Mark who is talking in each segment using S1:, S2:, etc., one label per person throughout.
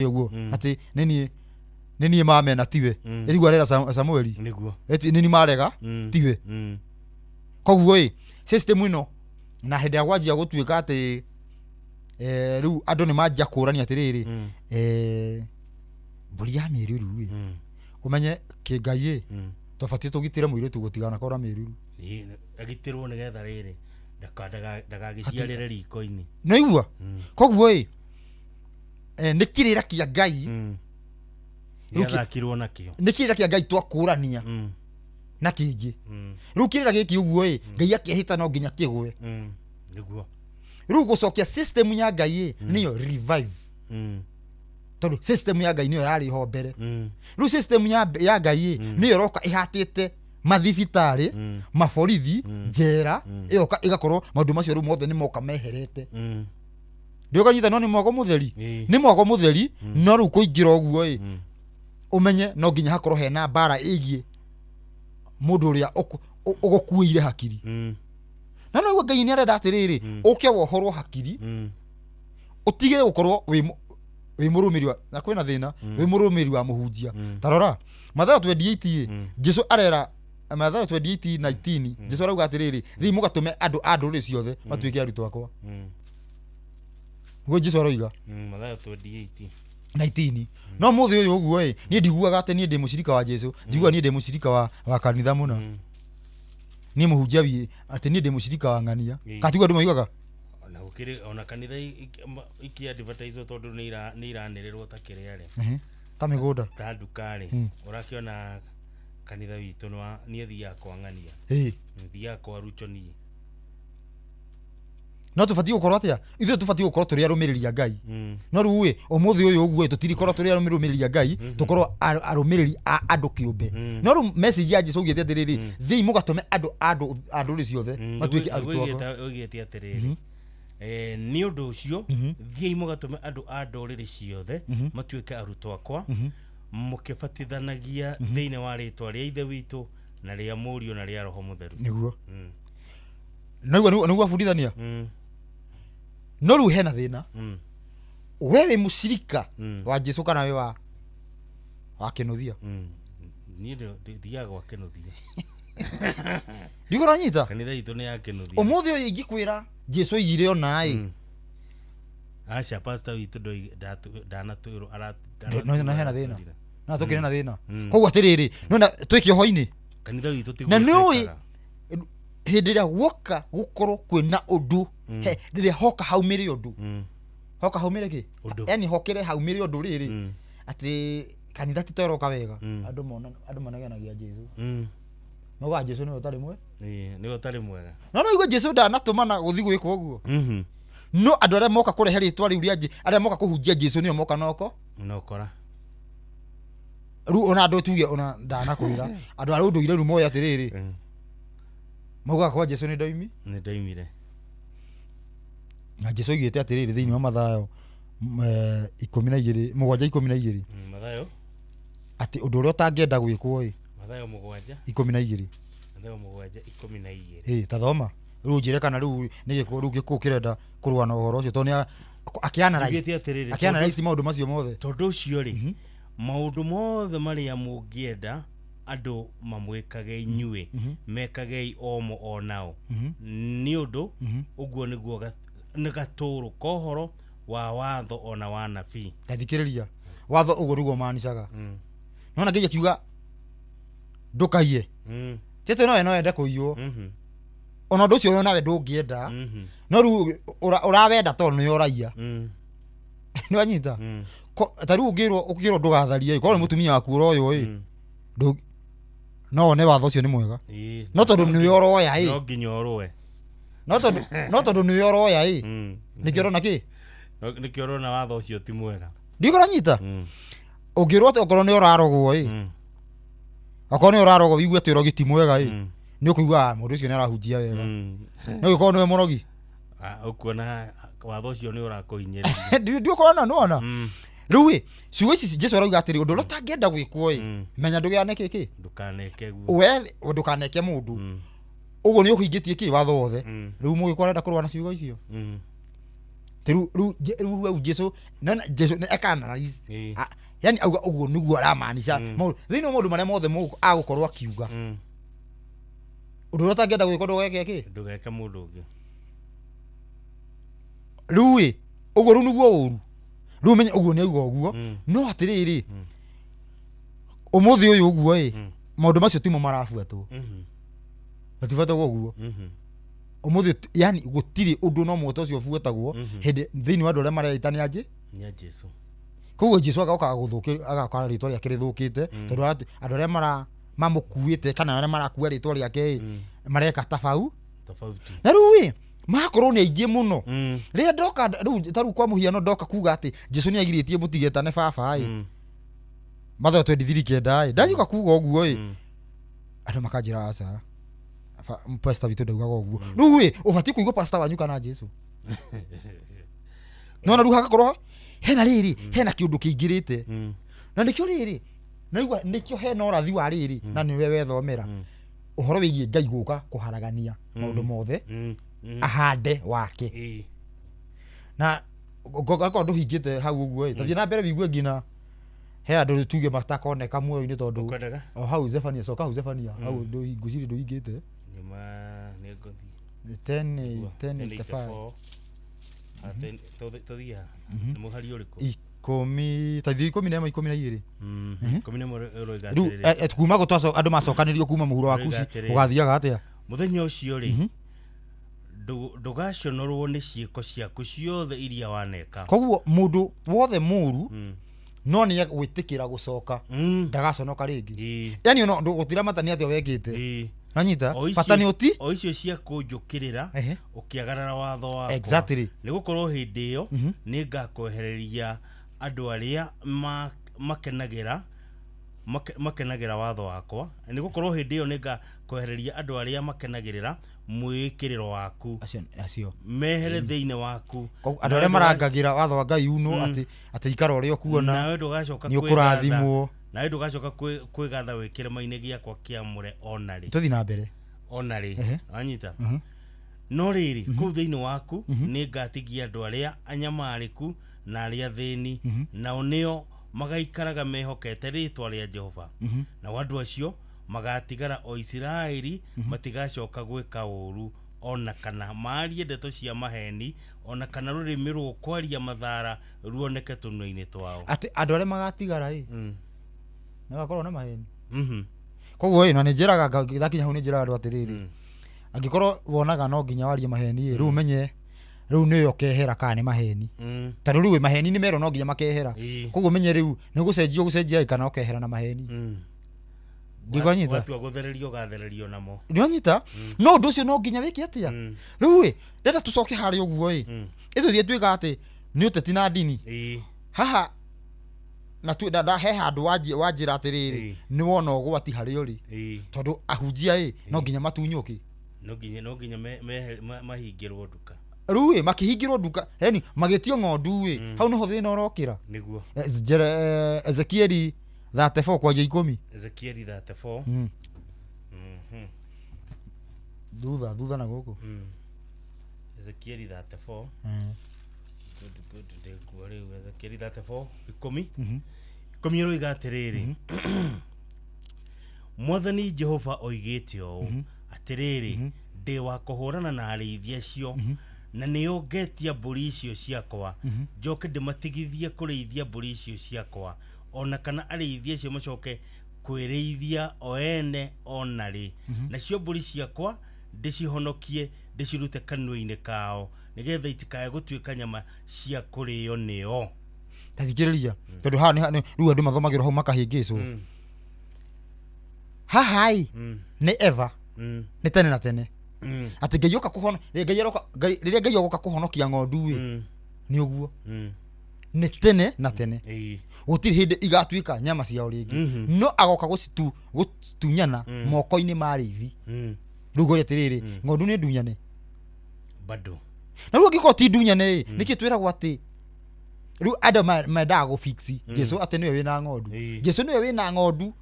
S1: Ũguo atĩ nĩ niĩ mamena tiwe. Ĩrigua arera Samueli.
S2: Nĩguo.
S1: Ĩti nĩ niĩ marega tiwe. Koguo ĩ system ĩno na hĩndĩ ya gwanjia gũtuĩka atĩ rĩu andũ nĩ manjia kũrania atĩrĩrĩ, mbũri ya mĩruru ĩ, ũmenye kĩngai ĩ, twabatiĩ tũgitĩre mũirĩtu gũtiganakorwo na mĩruru.
S2: Ĩ, agitĩrwo nĩgetha rĩrĩ ndagagĩciarĩre riko-inĩ.
S1: Nĩigua? Koguo ĩ nĩ kĩrĩra kĩa Ngai. Rĩu
S2: Gĩathakirwo nakĩo.
S1: Nĩ kĩrĩra kĩa Ngai twakũrania na kĩngĩ. Rĩu kĩrĩra gĩkĩ ũguo ĩ, Ngai akĩhĩta no nginya kĩgwe.
S2: Nĩguo.
S1: Rĩu gũcokia system ya Ngai ĩ nĩyo revive, tondũ system ya Ngai nĩyo yarĩ ho mbere. Rĩu system ya Ngai ĩ nĩyo ĩroka ĩhatĩte mathibitarĩ, maborithi, njera, ĩgoka ĩgakorwo maũndũ macio rĩu mothe nĩ moka meherete. Ndĩũkanyita, no nĩ mwago mũtheri. Nĩ mwago mũtheri, no rĩu kũingĩra ũguo ĩ, ũmenye no nginya hakorwo hena mbara ĩgiĩ mũndũ ũrĩa ũgũkuĩire hakiri. Na noguo Ngai nĩ arenda atĩrĩrĩ, ũke wohorwo hakiri, ũtige gũkorwo wĩ mũrũmĩrĩri wa na kwĩna thĩna, wĩ mũrũmĩrĩri wa mũhunjia. Ta rora Mathayo 28 ĩ, Jesu arera Mathayo 28:19, Jesu arauga atĩrĩrĩ, "Thiĩ mũgatũme andũ a ndũrĩrĩ ciothe matuĩke arutwo akwa." Nĩguo Jesu aroiga.
S2: Mathayo 28.
S1: 19. No mũthĩ ũyũ ũguo ĩ, niĩ ndiguaga atĩ niĩ ndĩ mũcirika wa Jesu, njiguaga niĩ ndĩ mũcirika wa kanitha mũna, niĩ mũhunjia wi atĩ niĩ ndĩ mũcirika wa ng'ania. Katiguo andũ moigaga.
S2: Ona gũkĩrĩ ona kanitha iki advertise tondũ nĩ iranĩrĩrwo ta kĩrĩa rĩ.
S1: Ehe, ta mĩgũnda.
S2: Ta nduka rĩ, ũrakĩona kanitha witũ nĩ wa niĩ thiaga kwa ng'ania, thiaga kwa rucho niĩ.
S1: No tũbatiĩ gũkorwo atĩa? Ithuĩ tũbatiĩ gũkorwo tũrĩ arũmĩrĩri a Ngai. No rĩu ĩ ũmũthĩ ũyũ ũguo ĩ, tũtirikorwo tũrĩ arũmĩrĩri a Ngai, tũkorwo arũmĩrĩri a andũ kĩũmbe. No rĩu message ya Jesu augĩte atĩrĩrĩ, "Thiĩi mũgatũme andũ a ndũrĩrĩ ciothe matuĩke arutwo akwa."
S2: Oigĩte atĩrĩrĩ, nĩ ũndũ ũcio thiĩi mũgatũme andũ a ndũrĩrĩ ciothe matuĩke arutwo akwa, mũkĩbatithanagia thĩinĩ wa rĩtwa rĩa Ithe witũ na rĩa Mũriũ na rĩa Roho Mũtheru.
S1: Nĩguo. Nĩguo abundithania. No rĩu hena thĩna. We wĩ mũcirika wa Jesu kana wĩ wa kĩnũthia?
S2: Niĩ thiaga gwa kĩnũthia.
S1: Ndigũranyita.
S2: Kanitha itũ nĩ ya kĩnũthia.
S1: Ũmũthĩ ũyũ ingĩkwĩra Jesu oigire ona ĩ,
S2: Aca, pastor witũ ndanatwĩrwo.
S1: No hena thĩna no tũkĩrĩ na thĩna. Koguo atĩrĩrĩ, nona twĩ kĩoho-inĩ.
S2: Kanitha witũ tiguo
S1: Na nĩ ũĩ
S2: twĩkaga.
S1: hĩndĩ ĩrĩa guoka gũkorwo kwĩna ũndũ, rĩrĩa hoka haumĩre ũndũ, hoka haumĩre kĩ?
S2: Ũndũ.
S1: Yani hokere haumĩre ũndũ rĩrĩ, atĩ kanitha ti toroka wega, andũ mona andũ manegenagia Jesu, maugaga Jesu nĩwe ũtarĩ mwe.
S2: Ĩĩ, nĩwe ũtarĩ mwega.
S1: No igua Jesu ndanatũmana gũthiĩ gwĩka ũguo, no andũ arĩa moka kũrehe rĩtwa rĩu rĩa arĩa moka kũhunjia Jesu nĩo moka noko.
S2: Nokora.
S1: Rĩu ona andũ tuge ona ndanakwĩra andũ arĩa ũndũire rĩu moĩ atĩrĩrĩ, maugaga kwa Jesu nĩ ndoimi.
S2: Nĩ ndoimire.
S1: Na Jesu oigĩte atĩrĩrĩ thĩinĩ wa Mathayo 12, 7:12,
S2: Mathayo.
S1: atĩ ũndũ ũrĩa ũtangĩenda gwĩkwo ĩ.
S2: Mathayo 7.
S1: 12.
S2: Mathayo 7:12.
S1: Ĩ ta thoma rĩu njĩre kana rĩu nĩ gĩkũ rĩu gĩkũ kĩrenda kũrũa na ũhoro ũcio tondũ nĩ akĩanalyze
S2: Oigĩte atĩrĩrĩ,
S1: akĩanalyze maũndũ macio mothe.
S2: Tondũ ũcio rĩ, maũndũ mothe marĩa mũngĩenda andũ mamwĩkage inyuĩ, mekagei omo o nao, nĩ ũndũ ũguo nĩguo nĩ gatũrũ ka ũhoro wa watho ona wa nabii.
S1: Ta thikĩrĩria, watho ũguo nĩguo manicaga. Nona Ngai akiuga ndũkaiye, tĩtũ nowe no ende kũiywo. Ona ũndũ ũcio nawe ndũngĩenda, no rĩu ũrawenda tondũ nĩwe ũraiya. Nĩwanyita? Ta rĩu ũngĩrwo ndũgatharie, korwo nĩ mũtumia waku ũroywo ĩ, no wone watho ũcio nĩ mwega, no tondũ nĩwe ũroya ĩ.
S2: No nginya ũrũe.
S1: No tondũ nĩwe ũroya ĩ, nĩkĩo ũrona kĩ.
S2: Nĩkĩo ũrona watho ũcio ti mwega.
S1: Ndikũranyita? Ũngĩrwo atĩ okorwo nĩ ũrarogwo ĩ, okorwo nĩ ũrarogwo wigue atĩ ũrogi ti mwega ĩ, nĩ ũkũigua, "Ah, mũndũ ũcio nĩ arahunjia wega." No gĩkorwo nĩwe mũrogi.
S2: Ah, ũkuona watho ũcio nĩ ũrakũhinyĩrĩria.
S1: Ndiũkorwo nĩwona rĩu ĩ ciugo ici Jesu arauga atĩrĩ, ũndũ ũrĩa ũtangĩenda gwĩkwo ĩ, menya ndũgĩane kĩkĩ.
S2: Ndũkaneke guo.
S1: We ndũkaneke mũndũ ũguo nĩ ũhingĩtie kĩ watho wothe. Rĩu mũgĩkũ arenda kũrũa na ciugo icio. Rĩu rĩu rĩu hau Jesu nona Jesu nĩ eka analyze.
S2: Ĩĩ.
S1: Yani auga ũguo nĩguo aramaanisha maũndũ thĩinĩ wa maũndũ marĩa mothe agũkorwo akiuga. Ũndũ ũrĩa ũtangĩenda gwĩka ndũgeke kĩ?
S2: Ndũgeke mũndũ ũngĩ.
S1: Rĩu ĩ ũguo rĩu nĩguo ũru. Rĩu ũmenye ũguo nĩ auga ũguo. No atĩrĩrĩ, ũmũthĩ ũyũ ũguo ĩ, maũndũ macio timo marabuatwo. Matibuatagwo ũguo. Ũmũthĩ yani gũtirĩ ũndũ no mũhota ũcio ũbuatagwo hĩndĩ thĩinĩ wa andũ arĩa mareita nĩ anjĩ.
S2: Nĩ a Jesu.
S1: Koguo Jesu agoka gũthũkĩ agakora rĩtwa rĩake rĩthũkĩte tondũ andũ arĩa mara mamũkuĩte kana arĩa marakua rĩtwa rĩake ĩ mareka tabau
S2: Tofauti.
S1: Na rĩu ĩ makorwo nĩ aingĩ mũno. Rĩrĩa ndoka rĩu ta rĩu kwa mũhiano ndoka kuga atĩ Jesu nĩ agirĩtie mũtigetane baba ĩ. Mathayo 23:9 ĩ ndagĩũka kuga ũguo ĩ andũ makanjĩra aca. Pastor witũ ndaugaga ũguo. Rĩu ĩ ũbatiĩ kũigua pastor wanyu kana Jesu. No na rĩu hagakorwo hena rĩrĩ hena kĩũndũ kĩingĩrĩte. Na nĩkĩo rĩrĩ naigua nĩkĩo hena ũrathi wa rĩrĩ na nĩwe wethomera. Ũhoro wĩgiĩ Ngai gũka kũharagania maũndũ mothe ahande wake. Na akorwo ndũhingĩte hau ũguo ĩ tathiĩ na mbere wĩigue nginya he andũ tuge matakoneka muoyo-inĩ tondũ
S2: Ũkwendaga?
S1: o hau Zefania coka hau Zefania hau ngwĩciria ndũhingĩte.
S2: Nyuma nĩ ngũthiĩ.
S1: 10:85.
S2: Tũthiĩ haha. Nĩ mũhari ũrĩkũ?
S1: Ikũmi ta ithuĩ 11 12.
S2: 11 ũroiga
S1: Rĩu
S2: atĩrĩrĩ.
S1: kuma gũtwaco andũ macokanĩrio kuma mũhuro wa
S2: Ũroiga
S1: Kushi
S2: atĩrĩrĩ.
S1: ũgathiaga atĩa?
S2: Mũthenya ũcio rĩ ndũgaconorwo nĩ ciĩko ciaku ciothe iria waneka.
S1: Koguo mũndũ wothe mũru no nĩ gwĩtĩkĩra gũcoka ndagaconoka rĩngĩ. Yani ono gũtira mata nĩ atĩa wekĩte. Nanyita bata nĩ ũti
S2: O icio cia kũnjũkĩrĩra ũkĩagarara watho wakwa.
S1: Exactly.
S2: Nĩ gũkorwo hĩndĩ ĩyo nĩ ngakwehereria andũ arĩa makenagĩra makenagĩra watho wakwa. Nĩ gũkorwo hĩndĩ ĩyo nĩ ngakwehereria andũ arĩa makenagĩrĩra mwĩĩkĩrĩro waku.
S1: Acio
S2: Mehere thĩinĩ waku.
S1: Koguo andũ arĩa marangagĩra watho wa Ngai uno atĩ atĩ ikara ũrĩa ũkuona
S2: Nawe ndũgacoka
S1: nĩ ũkũrathimwo.
S2: Nawe ndũgacoka kwĩgatha wĩ kĩrĩma-inĩ gĩakwa kĩamũre ona rĩ.
S1: Tũthiĩ na mbere.
S2: Ona rĩ. Wanyita? No rĩrĩ kũu thĩinĩ waku nĩ ngatigia andũ arĩa anyamarĩku na arĩa athĩni nao nĩo magaikaraga mehokete rĩtwa rĩa Jehova. Nao andũ acio magatigara o Isiraeli matigacoka gwĩka ũũru ona kana maarie ndeto cia maheni ona kana rũrĩmĩ rũkwaria mathara ruoneke tũnua-inĩ twao.
S1: Atĩ andũ arĩa magatigara ĩ nĩ magakorwo na maheni. Koguo ĩ na nĩ njĩraga ndakinya hau nĩ njĩraga andũ atĩrĩrĩ angĩkorwo wonaga no nginya warie maheni ĩ rĩu ũmenye rĩu nĩyo ũkehera kana nĩ maheni. Tondũ rĩu maheni nĩ merwo no nginya makehera. Koguo ũmenye rĩu nĩ gũcenjia ũgũcenjia kana ũkehera na maheni. Ndikanyita.
S2: Watua gũthererio ũgathererio namo.
S1: Nĩwanyita? No ũndũ ũcio no nginya wĩke atĩa? Rĩu ĩ ndenda tũcoke harĩa ũguo ĩ ĩcio ciatuĩka atĩ nĩ ũteti na ndini. Haha na he handũ wanjĩra atĩrĩrĩ nĩ wona ũgwati harĩa ũrĩ. Tondũ ahunjia ĩ no nginya matunyũke.
S2: No nginya mahingĩrwo nduka.
S1: Rĩu ĩ makĩhingĩrwo nduka yani magĩtio ng'ondu ĩ hau nĩho thĩna ũrokĩra.
S2: Nĩguo.
S1: Ezekieli 34 kwanjia 10.
S2: Ezekieli 34.
S1: Thutha na gũkũ.
S2: Ezekieli 34. Good ndĩkuo rĩu Ezekieli 34 10. 10 ĩroiga atĩrĩrĩ. Mwathani Jehova oigĩte ũũ atĩrĩrĩ ndĩ wa kũhũrana na arĩithi acio na nĩo ngetia mbũri icio ciakwa njoke ndĩmatigithie kũrĩithia mbũri icio ciakwa ona kana arĩithi acio macoke kwĩrĩithia o ene ona rĩ nacio mbũri ciakwa ndĩcihonokie ndĩcirute kanua-inĩ kao nĩgetha itikae gũtuĩka nyama cia kũrĩo nĩo.
S1: Ta thikĩrĩria tondũ haha rĩu andũ mathomagĩrwo hau makahĩngĩcwo. Haha ĩ nĩ Eva nĩ tene na tene. Atĩ Ngai oka kũhono rĩrĩa Ngai oka kũhonokia ng'ondu ĩ nĩ ũguo nĩ tene na tene. Gũtirĩ hĩndĩ igatuĩka nyama ciao rĩngĩ no agoka gũcitunyana moko-inĩ ma arĩithi. Rĩu ngũria atĩrĩrĩ ng'ondu nĩ ndunyane
S2: bado.
S1: Na rĩu angĩkorwo ti ndunyane ĩ nĩkĩ twĩragwo atĩ rĩu andũ mendaga gũfix Jesu atĩ nĩwe wĩna ng'ondu. Jesu nĩwe wĩna ng'ondu.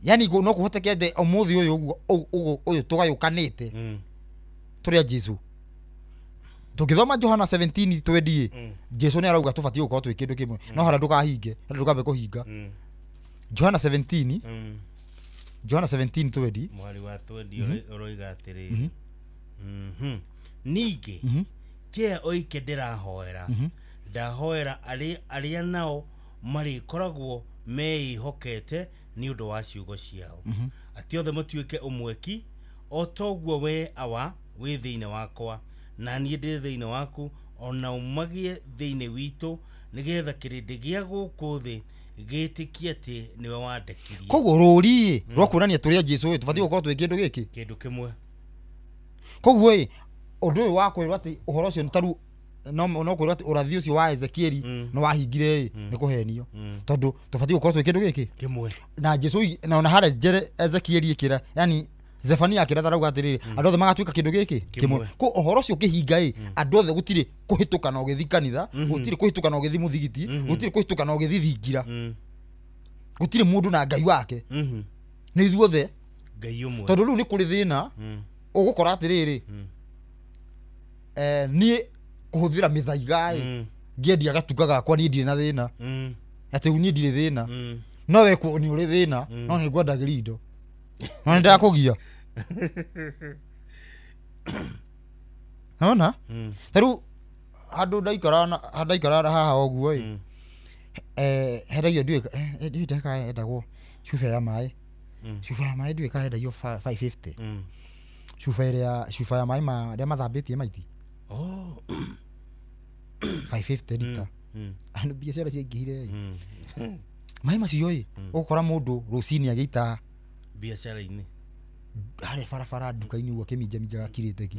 S1: Yani no kũhoteke atĩ ũmũthĩ ũyũ ũguo ũyũ tũgayũkanĩte tũrĩa Jesu. Tũngĩthoma Johana 17:20 Jesu nĩ arauga tũbatiĩ gũkorwo twĩ kĩndũ kĩmwe, no harĩa ndũkahinge, harĩa ndũkambe kũhinga. Johana 17, Johana 17:20.
S2: Mwari wa 20 ũroiga atĩrĩrĩ, ningĩ kĩa oike ndĩrahoera, ndahoera arĩa nao marĩkoragwo meĩhokete nĩ ũndũ wa ciugo ciao, atĩ othe matuĩke ũmweki, o toguo we Awa wĩ thĩinĩ wakwa na niĩ ndĩ thĩinĩ waku, ona ũmagĩe thĩinĩ witũ, nĩgetha kĩrĩndĩ gĩa gũkũ thĩ gĩtĩkie atĩ nĩwe wandekirie.
S1: Koguo rũri rwa kuonania tũrĩa Jesu ĩ tũbatiĩ gũkorwo twĩ kĩndũ gĩkĩ
S2: kĩndũ kĩmwe.
S1: Koguo ĩ ũndũ ũyũ wa kwĩrwo atĩ ũhoro ũcio taru no kwĩrwo atĩ ũrathi ũcio wa Ezekieli nĩ wahingire ĩ nĩ kũhenio, tondũ tũbatiĩ gũkorwo twĩ kĩndũ gĩkĩ
S2: kĩmwe.
S1: Na Jesu na ona harĩa Ezekieli ĩkĩra, yani Zefania akĩra arauga atĩrĩrĩ, andũ othe magatuĩka kĩndũ gĩkĩ kĩmwe. Ko ũhoro ũcio ũkĩhinga ĩ andũ othe gũtirĩ kũhĩtũka na ũgĩthiĩ kanitha, gũtirĩ kũhĩtũka na ũgĩthiĩ mũthigiti, gũtirĩ kũhĩtũka na ũgĩthiĩ thingira, gũtirĩ mũndũ na Ngai wake, nĩ ithuothe
S2: Ngai ũmwe.
S1: Tondũ rĩu nĩ kũrĩ thĩna ũgũkora atĩrĩrĩ, niĩ kũhũthĩra mĩthaiga ĩ ngĩendia gatuka gakwa niĩ ndirĩ na thĩna, atĩ niĩ ndirĩ thĩna, no we nĩ ũrĩ thĩna, no nĩ ngwendagĩria indo, no nĩ ndakũgia. Nona ta rĩu handũ ndaikara haha ũguo ĩ, hendagio ndiũĩ ndeka endagwo cuba ya maĩ, cuba ya maĩ ndiũĩ kana endagio 550, cuba ĩrĩa cuba ya maĩ marĩa mathambĩtie maiti 550 lita. Andũ biacara ciaingĩhire ĩ, maĩ macio ĩ ũgũkora mũndũ rũcinĩ agĩita
S2: biacara-inĩ
S1: harĩa barabara nduka-inĩ ũguo akĩminjaminjaga kirĩte ki.